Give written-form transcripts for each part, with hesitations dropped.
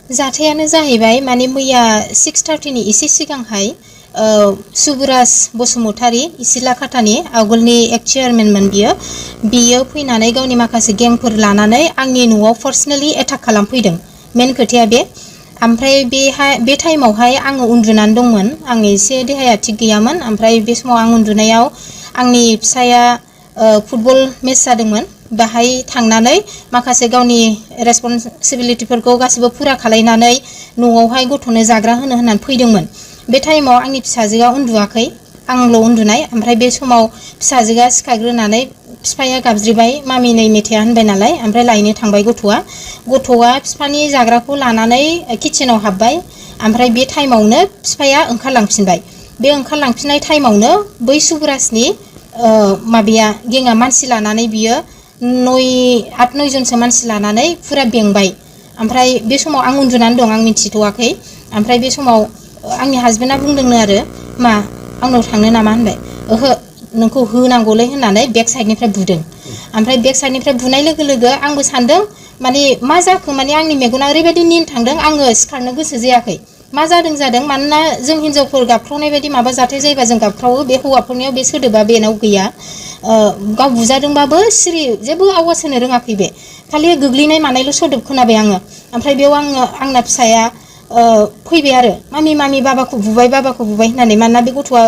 जाथायानो जाहैबाय माने मैया 6:30 नि एसे सिगांहाय सुबुराज बसुमतारी इसिलाखातानि आवगोलनि एक्ट चेयारमेनमोन बियो फैनानै गावनि माखासे गेंफोर लानानै आंनि न'आव पार्सनेलि एटाक खालामफैदों। मेन खोथाया बे ओमफ्राय बे टाइमावहाय आङो उन्दुनानै दंमोन। आं एसे देहाया थिग गैयामोन। ओमफ्राय बे समाव आं उन्दुनायाव आंनि फिसाया फुटबल मेच जादोंमोन। बाहाय थांनानै माखासे गावनि रेसपन्सिबिलिटिफोरखौ गासिबो फुरा खालायनानै न'आवहाय गथ'नो जाग्रा होननानै फैदोंमोन। बे टाइमाव आंनि फिसाजोआ उन्दुआखै, आंल' उन्दुनाय। ओमफ्राय बे समाव फिसाजोआ सिखारग्रोनानै बिफाया गाबज्रिबाय, मामि नै मेथाइया होनबाय नालाय। ओमफ्राय लायनो थांबाय गथ'आ बिफानि जाग्राखौ लानानै किचेनाव हाबबाय। ओमफ्राय बे टाइमावनो बिफाया ओंखारलांफिनबाय। बे ओंखारलांफिननाय टाइमावनो बै सुबुराजनि माबाया गेङा मानसि लानानै बियो 8-9 जनसो मानसि लानानै फुरा बेंबाय। ओमफ्राय बे समाव आं उन्दुनानै दं, आं मिथिथ'वाखै। ओमफ्राय बे समाव आंनि हासबेन्डआ बुंदोंनो आरो, मा आंनाव थांनो नामा होनबाय। ओहो नोंखौ होनांगौलै होननानै बेक साइडनिफ्राय बुदों। ओमफ्राय बेक साइडनिफ्राय बुनाय लोगो लोगो आंबो सानदों माने मा जाखो, माने आंनि मेगना ओरैबायदि निन थांदों, आङो सिखारनो गोसो जायाखै। मा जादों मानोना जों हिनजावफोर गाबख्रावनाय बायदि माबा जाथाय जायोबा जों गाबख्रावो, बे हौवाफोरनियाव बे सोदोबा बेनाव गैया। गाव बुजादोंबाबो सिरि जेबो आवाज होनो रोङाखै बे, खालि गोग्लैनाय मानायल' सोदोब खोनाबाय आङो। ओमफ्राय बेयाव आंना फिसाया फैबाय आरो, मामि बाबाखौ बुबाय होननानै। मानोना बे गथ'आ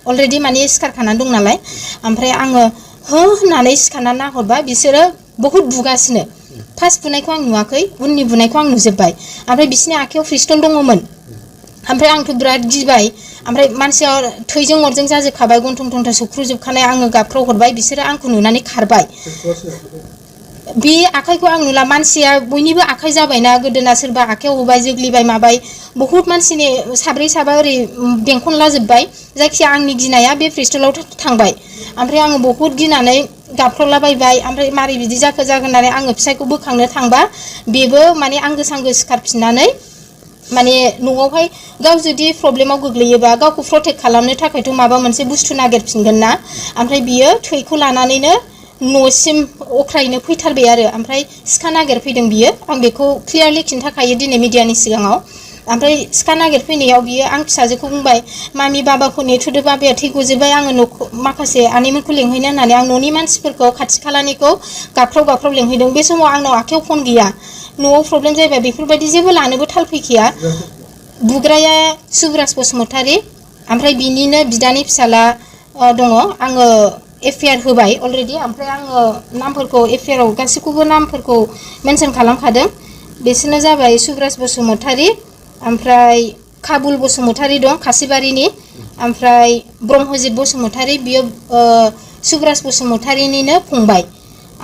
अलरेडि माने सिखारखानानै दं नालाय। ओमफ्राय आङो हो होननानै सिखारनानै नाहरबा बिसोरो बहुद बुगासिनो। फार्स्ट बुनायखौ आं नुवाखै, उननि बुनायखौ आं नुजोब्बाय। ओमफ्राय बिसिनि आखायाव पिस्तल दङमोन। ओमफ्राय आंथ' बिराद गिबाय। ओमफ्राय मानसिया थैजों अरजों जाजोबखाबाय, गन्थं थंथं सौख्रुजोबखानाय। आङो गाबख्राव हरबाय, बिसोरो आंखौ नुनानै खारबाय। बे आखाइखौ आं नुला, मानसिया बयनिबो आखाइ जाबायना, गोदोना सोरबा आखाइयाव होबाय, जोग्लिबाय माबाय, बहुत मानसिनि साब्रै साबा ओरै बेंखनलाजोब्बाय। जायखिया आंनि गिनाया बे पिस्तलाव थांबाय। ओमफ्राय आङो बहुत गिनानै गाबख्रावलाबायबाय। ओमफ्राय मारै बिदि जाखो होननानै आङो फिसायखौ बोखांनो थांबा बेबो माने आंगो सांगो सिखारफिननानै माने न'आवहाय गाव जुदि प्रब्लेमाव गोग्लैयोबा गावखौ प्रटेक्ट खालामनो थाखायथ' माबा मोनसे बुस्थु नागिरफिनगोन ना। ओमफ्राय बियो थैखौ लानानैनो न'सिम अख्रायैनो फैथारबाय आरो। ओमफ्राय सिखा नागिरफैदों बियो, आं बेखौ क्लियारलि खिन्थाखायो दिनै मिडियानि सिगाङाव। ओमफ्राय सिखा नागिरफैनायाव बियो आं फिसाजोखौ बुंबाय, मामि बाबाखौ नेथ'दो, बाबाया थै गजोब्बाय, आङो न'खौ माखासे आनैमोनखौ लेंहैनो होननानै आं न'नि मानसिफोरखौ खाथि खालानिखौ गाबख्राव लेंहैदों। बे समाव आंनाव आखाइयाव फन गैया, न'आव प्रब्लेम जायोबा बेफोरबायदि जेबो लानोबो थाल फैखाया। बुग्राया सुबुराज बसुमतारी, ओमफ्राय बिनिनो बिदानि फिसाला दङ। आङो एफआइआर होबाय अलरेडि। ओमफ्राय आङो नामफोरखौ एफआइआराव गासैखौबो नामफोरखौ मेनसन खालामखादों। बिसोरनो जाबाय सुबुराज बसुमतारी, ओमफ्राय काबुल बसुमतारी दं खासिबारिनि, ओमफ्राय ब्रह्मजित बसुमतारी, बियो सुबुराज बसुमतारीनिनो फंबाय।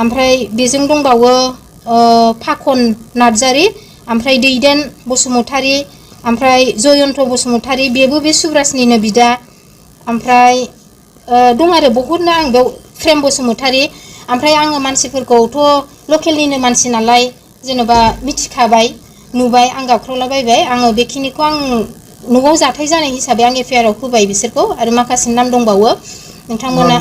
ओमफ्राय बेजों दंबावो फाखन नार्जारी, ओमफ्राय दैदेन बसुमतारी, ओमफ्राय जयन्त बसुमतारी, बेबो बे सुब्राजनिनो बिदा। ओमफ्राय दं आरो बहुदनो। आं बेयाव प्रेम बसुमतारी। ओमफ्राय आङो मानसिफोरखौथ' लकेलनिनो मानसि नालाय जेनेबा मिथिखाबाय, नुबाय, आं गाबख्रावलाबायबाय। आङो बेखिनिखौ आं न'आव जाथाय जानाय हिसाबै आं एफआइआराव होबाय बिसोरखौ। आरो माखासे नाम दंबावो नोंथांमोना।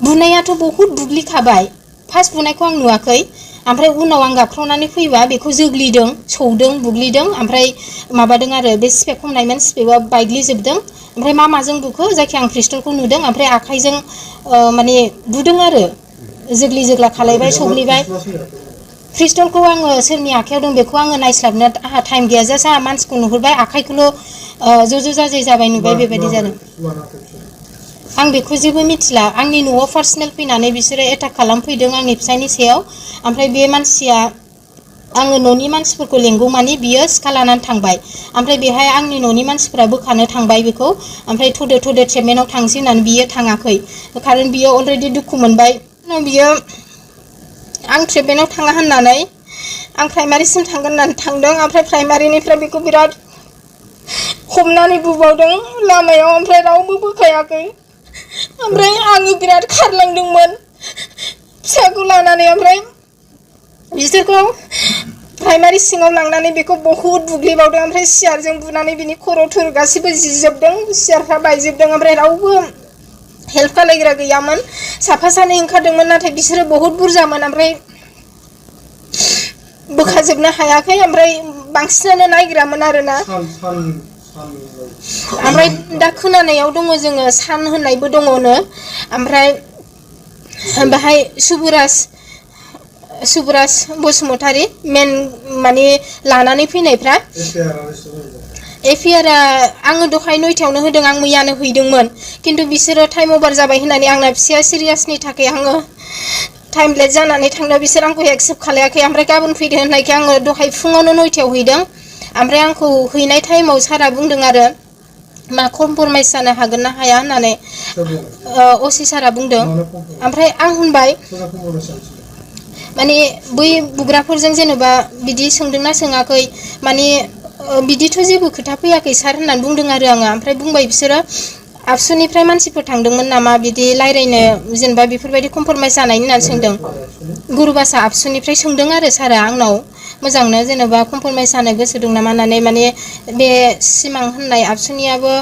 बुनायाथ' बहुद बुग्लिखाबाय। फार्स्ट बुनायखौ आं नुवाखै, ओमफ्राय उनाव आं गाबख्रावनानै फैबा बेखौ जोग्लिदों, सौदों, बुग्लिदों। ओमफ्राय माबादों आरो बे स्पेक हमनायमोन, स्पेकआ बायग्लिजोबदों। ओमफ्राय माजों बुखो, जायखिया आं पिस्तलखौ नुदों। ओमफ्राय आखाइजों माने बुदों आरो, जोग्लि जोग्ला खालायबाय, सौग्लिबाय। पिस्तलखौ आङो सोरनि आखायाव दं बेखौ आङो नायस्लाबनो आंहा टाइम गैया। जास्ट आंहा मानसिखौ नुहुरबाय, आखाइखौल' ज' जाजाय जाबाय नुबाय, बेबायदि जादों। आं बेखौ जेबो मिथिला। आंनि न'आव पार्सनेल फैनानै बिसोरो एटाक खालामफैदों आंनि फिसायनि सायाव। ओमफ्राय बे मानसिया, आङो न'नि मानसिफोरखौ लेंगौमानि बियो सिखा लानानै थांबाय। ओमफ्राय बेहाय आंनि न'नि मानसिफोरा बोखानो थांबाय बेखौ। ओमफ्राय थ'दो ट्रिटमेन्टआव थांसै होननानै बियो थाङाखै, खारन बियो अलरेडि दुखु मोनबाय। बियो आं ट्रिटमेन्टआव थाङा होननानै, आं प्राइमारिसिम थांगोन होननानै थांदों। ओमफ्राय प्राइमारिनिफ्राय बेखौ बिराद हमनानै बुबावदों लामायाव, ओमफ्राय रावबो बोखायाखै। ओमफ्राय आङो बिराद खारलांदोंमोन फिसाखौ लानानै। ओमफ्राय बिसोरखौ प्राइमारि सिङाव लांनानै बेखौ बहुद बुग्लिबावदों। ओमफ्राय सियारजों बुनानै बिनि खर' थर गासिबो जिजोबदों, सियारफ्रा बायजोबदों। ओमफ्राय रावबो हेल्प खालायग्रा गैयामोन। साफा सानै ओंखारदोंमोन, नाथाय बिसोरो बहुत बुरजामोन। ओमफ्राय बोखाजोबनो हायाखै। ओमफ्राय बांसिनानो नायग्रामोन आरोना ओमफ्राय दा खोनानायाव दङ जोङो सान होननायबो दङनो ओमफ्राय बाहाय सुबुराज बसुमतारी मेन माने लानानै फैनायफ्रा एफिआर आङो दहाय 9टायावनो होदों आं मैयानो हैदोंमोन किन्तु बिसोरो टाइम अभार जाबाय होननानै आंना फिसाया सिरियासनि थाखाय आङो टाइम लेट जानानै थांदों बिसोर आंखौ एक्सेप्ट खालायाखै ओमफ्राय गाबोन फैदो होननायखाय आङो दहाय फुङावनो 9टायाव हैदों ओमफ्राय आंखौ हैनाय टाइमाव सारा बुंदों आरो मा कमप्रमाइज जानो हागोन ना हाया होननानै असि सारा बुंदों ओमफ्राय आं होनबाय माने बै बुग्राफोरजों जेनेबा बिदि सोंदोंना सोङाखै माने बिदिथ' जेबो खोथा फैयाखै सार होननानै बुंदों आरो आङो ओमफ्राय बुंबाय बिसोरो आबसुनिफ्राय मानसिफोर थांदोंमोन नामा बिदि रायलायनो जेनेबा बेफोरबायदि कमप्रमाइज जानायनि होननानै सोंदों गुरुबासा आबसुनिफ्राय सोंदों आरो सारा आंनाव मोजांनो जेनेबा कमप्रमाइज जानो गोसो दं नामा होननानै माने बे सिमां होननाय आबसुनियाबो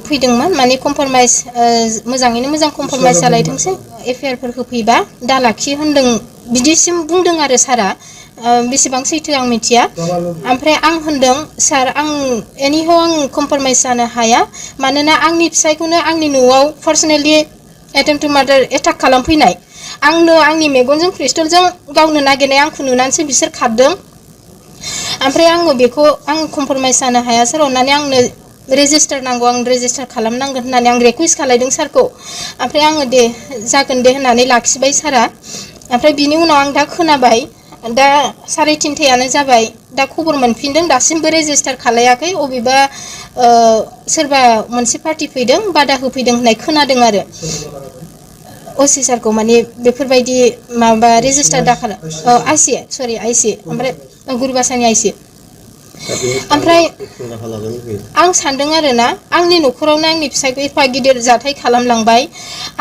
फैदोंमोन माने कमप्रमाइज मोजाङैनो मोजां कमप्रमाइज जालायथोंसै एफआइआरफोर होफैबा दा लाखि होनदों बिदिसिम बुंदों आरो सारा बेसेबां सैथो आं मिथिया ओमफ्राय आं होनदों सार आं एनिहाव आं कमप्रमाइज जानो हाया मानोना आंनि फिसायखौनो आंनि न'आव पार्सनेलि एटेम्प्ट टु मार्डार एटाक खालामफैनाय आंनो आंनि मेगनजों क्रिस्टलजों गावनो नागिरनाय आंखौ नुनानैसो बिसोर खारदों ओमफ्राय आङो बेखौ आं कमप्रमाइज जानो हाया सार अननानै आंनो रेजिस्टार नांगौ आं रेजिस्टार खालामनांगोन होननानै आं रिकुवेस्ट खालायदों सारखौ ओमफ्राय आङो दे जागोन दे होननानै लाखिबाय सारा ओमफ्राय बिनि उनाव आं दा खोनाबाय दा 3:30 जाबाय दा खबर मोनफिनदों दासिमबो रेजिस्टार खालायाखै अबेबा सोरबा मोनसे पार्टि फैदों बादा होफैदों होननाय खोनादों आरो असि सारखौ माने बेफोरबायदि माबा रेजिस्टार दाखाला आइसि सरि आइसि ओमफ्राय गुरुबासानि आइसि ओमफ्राय आं सानदों आरोना आंनि न'खरावनो आंनि फिसायखौ एफा गिदिर जाथाय खालामलांबाय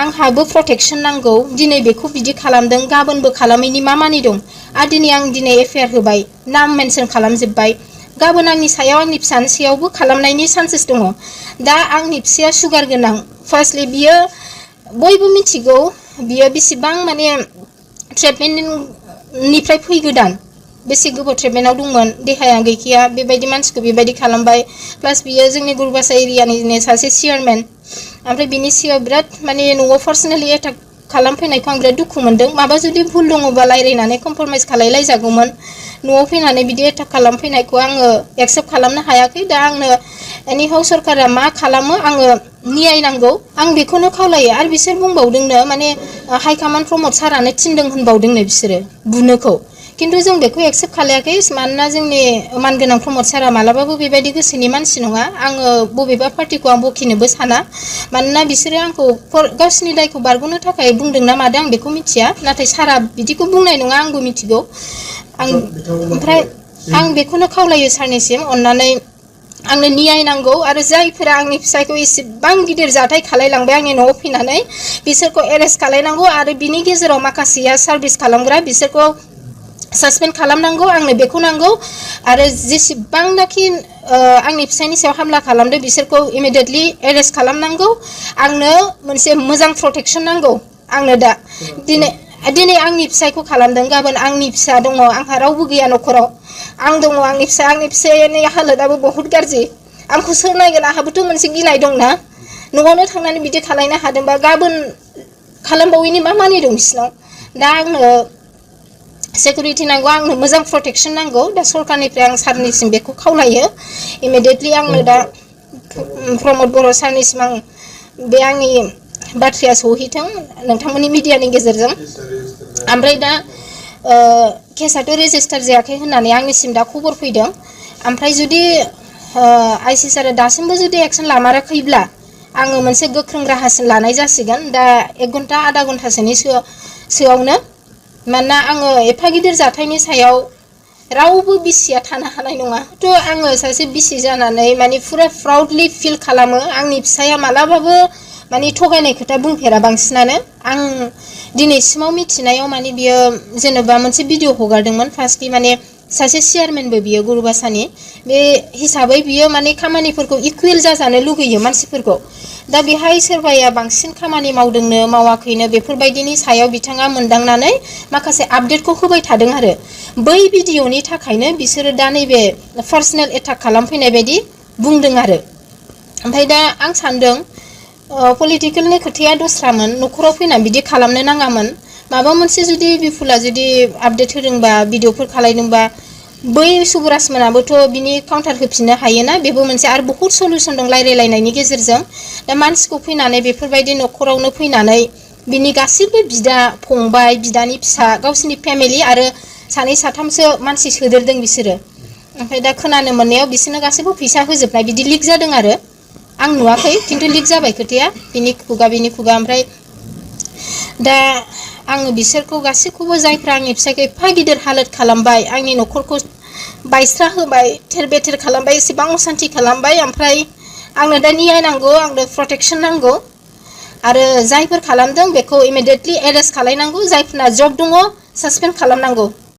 आंहाबो प्रटेक्शन नांगौ दिनै बेखौ बिदि खालामदों गाबोनबो खालामैनि मा मानि दं दिनै आं एफआइआर होबाय नाम मेनसन खालामजोब्बाय गाबोन आंनि सायाव आंनि फिसानि सायावबो खालामनायनि चान्सेस दङ दा आंनि फिसाया सुगार गोनां फार्स्टलि बियो बयबो मिथिगौ बियो बेसेबां माने ट्रिटमेन्टनिफ्राय फैगोदान बेसे गोबाव ट्रिटमेन्टआव दंमोन देहाया गैखाया बेबायदि मानसिखौ बेबायदि खालामबाय प्लास बियो जोंनि गुरुबासा एरियानिनो सासे चेयारमेन ओमफ्राय बिनि सिगाङाव बिराद माने न'आव पार्सनेलि एटाक खालामफैनायखौ आं बिराद दुखु मोनदों माबा जुदि भुल दङबा रायलायनानै कमप्रमाइज खालायलायजागौमोन न'आव फैनानै बिदि एटाक खालामफैनायखौ आङो एक्सेप्ट खालामनो हायाखै दा आंनो एनिहाव सरकारा मा खालामो आङो न्याय नांगौ आं बेखौनो खावलायो आरो बिसोर बुंबावदोंनो माने हाइकमान्ड प्रमद सारानो थिनदों होनबावदोंनो बिसोरो बुनोखौ किन्तु जों बेखौ एक्सेप्ट खालायाखै मानोना जोंनि मानगोनां प्रमद सारा मालाबाबो बेबायदि गोसोनि मानसि नङा आङो बबेबा पार्टिखौ आं बखिनोबो साना मानोना बिसोरो आंखौ गावसिनि दायखौ बारग'नो थाखाय बुंदोंना मादों आं बेखौ मिथिया नाथाय सारा बिदिखौ बुंनाय नङा आंबो मिथिगौ ओमफ्राय आं बेखौनो खावलायो सारनिसिम अननानै आंनो न्याय नांगौ आरो जायफोरा आंनि फिसायखौ एसेबां गिदिर जाथाय खालायलांबाय आंनि न'आव फैनानै बिसोरखौ एरेस्ट खालायनांगौ आरो बिनि गेजेराव माखासेया सार्भिस खालामग्रा बिसोरखौ सासपेन्ड खालामनांगौ आंनो बेखौ नांगौ आरो जेसेबांनाखि आंनि फिसायनि सायाव हामला खालामदों बिसोरखौ इमिडियेटलि एरेस्ट खालामनांगौ आंनो मोनसे मोजां प्रटेक्शन नांगौ आंनो दा दिनै आंनि फिसायखौ खालामदों गाबोन आंनि फिसा दङ आंहा रावबो गैया न'खराव आं दङ आंनि फिसायनि हालोदाबो बहुत गाज्रि आंखौ सोर नायगोन आंहाबोथ' मोनसे गिनाय दंना न'आवनो थांनानै बिदि खालायनो हादोंबा गाबोन खालामबावैनि मा मानि दं बिसिनाव दा आंनो सिकिउरिटि नांगौ आंनो मोजां प्रटेक्शन नांगौ दा सरकारनिफ्राय आं सारनिसिम बेखौ खावलायो इमिडियेटलि आंनो दा प्रमद बर' सारनिसिम आं बे आंनि बाथ्राया सौहैथों नोंथांमोननि मिडियानि गेजेरजों ओमफ्राय दा केसआथ' रेजिस्टार जायाखै होननानै आंनिसिम दा खबर फैदों ओमफ्राय जुदि आइसि सारा दासिमबो जुदि एक्सन लामाराखैब्ला आङो मोनसे गोख्रों राहासिन लानाय जासिगोन दा 1 घन्टा आधा घन्टासोनि सोआवनो मानोना आङो एफा गिदिर जाथायनि सायाव रावबो बिसिया थानो हानाय नङा थ' आङो सासे बिसि जानानै माने फुरा प्राउडलि फिल खालामो आंनि फिसाया मालाबाबो माने थगायनाय खोथा बुंफेरा बांसिनानो आं दिनैसिमाव मिथिनायाव माने बियो जेनेबा मोनसे भिडिअ हगारदोंमोन फार्स्टलि माने सासे चेयारमेनबो बियो गुरुबासानि बे हिसाबै बियो माने खामानिफोरखौ इकुवेल जाजानो लुगैयो मानसिफोरखौ दा बेहाय सोरबाया बांसिन खामानि मावदोंनो मावाखैनो बेफोरबायदिनि सायाव बिथाङा मोनदांनानै माखासे आपडेटखौ होबाय थादों आरो बै भिडिअनि थाखायनो बिसोरो दा नैबे पार्सनेल एटाक खालामफैनाय बायदि बुंदों आरो ओमफ्राय दा आं सानदों पलिटिकेलनि खोथाया दस्रामोन न'खराव फैनानै बिदि खालामनो नाङामोन माबा मोनसे जुदि बिपुला जुदि आपडेट होदोंबा भिडिअफोर खालायदोंबा बै सुबुराज मोनाबोथ' बिनि काउन्टार होफिननो हायोना बेबो मोनसे आरो बहुत सलुसन दं रायलायलायनायनि गेजेरजों दा मानसिखौ फैनानै बेफोरबायदि न'खरावनो फैनानै बिनि गासिबो बिदा फंबाय बिदानि फिसा गावसिनि फेमिलि आरो सानै साथामसो मानसि सोदेरदों बिसोरो ओमफ्राय दा खोनानो मोननायाव बिसोरनो गासैबो फैसा होजोबनाय बिदि लिक जादों आरो आं नुवाखै खिन्थु लिक जाबाय खोथाया बिनि खुगा ओमफ्राय दा आङो बिसोरखौ गासैखौबो जायफ्रा आंनि फिसायखौ एफा गिदिर हालोद खालामबाय आंनि न'खरखौ बायस्रा होबाय थेर बेथेर खालामबाय एसेबां असान्ति खालामबाय ओमफ्राय आंनो दा नियाय नांगौ आंनो प्रटेक्सन नांगौ आरो जायफोर खालामदों बेखौ इमिडियेटलि एरेस्ट खालायनांगौ जायफोरना जब दङ सासपेन्ड खालामनांगौ